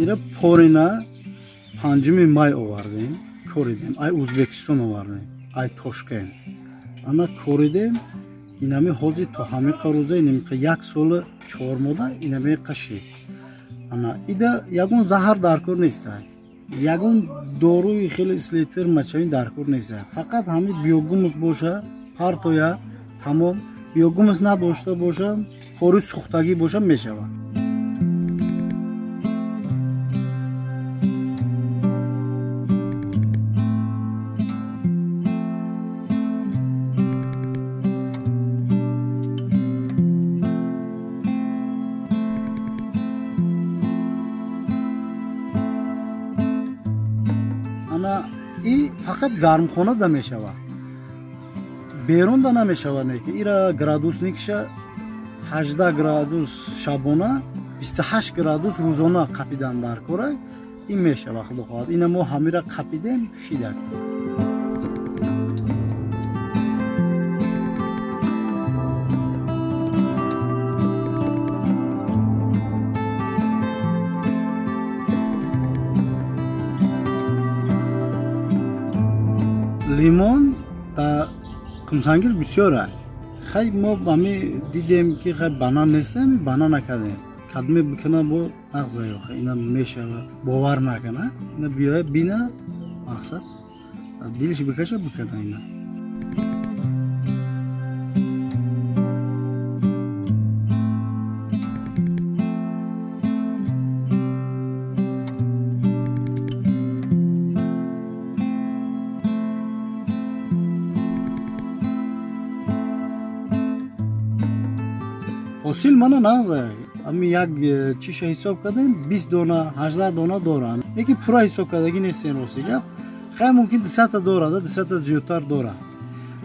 Ира порина 5 май овардем, коридем, ай Узбекистон овардем, ай Тошкент. Ана коридем, инами ҳозир то ҳамиқа рӯза, инамиқа 1 сола 4 мода инамиқа шид. Ана ида ягон заҳар даркор нестай. Ягон доруи хеле слитер мачавин даркор нестай. Фақат ҳами биогумус боша, партоя, тамом. Биогумус надошта боша, пори сӯхтагӣ боша мешавад. И фақат гармхона да мешавад, берун да намешавад. Неки ира градусникша 18 градус шабона, 28 градус рӯзона қапидан дар кора ин мешавад. Худо хоҳад ина мо ҳамира қапидем, шидак. Лимон да Қумсангир бисёр аст. Хай мо ҳами дидем ки хай банан нестем, банан накардем. Кадме бикана бо нағза ёха, ина мешава, бовар накана. Ина биёя бина, мақсад дилиш бикаша бикана ина. Ҳосил мана нағза. Ами як чиша ҳисоб кардем, 20 дона, 18 дона доранд. Лекин пурра ҳисоб кардагӣ нестем рости гап. Хай мумкин 200 дорад, 200 зиёдтар дорад.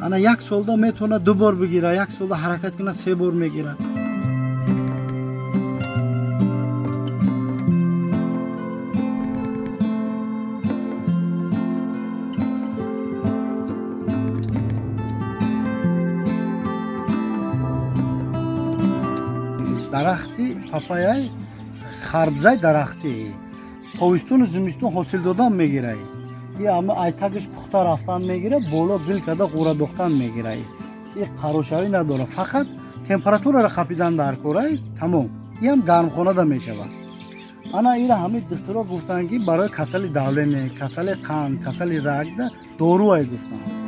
Ана як солда метавонад 2 бор бигира, як солда ҳаракат кунад 3 бор мегирад. Дарахти папаяй харбзай дарахти тобистону зимистон ҳосил додан мегирай. И ама айтагиш пухта рафтан мегира, боло гил карда ғура дохтан мегирай. И қарошавӣ надорад, фақат температураро қапидан дар корай, тамом. Иам гармхонада мешавад. Ана ира ҳамин духтуро гуфтанд ки барои касали давление, касали қанд, касали рагда доруай гуфтанд.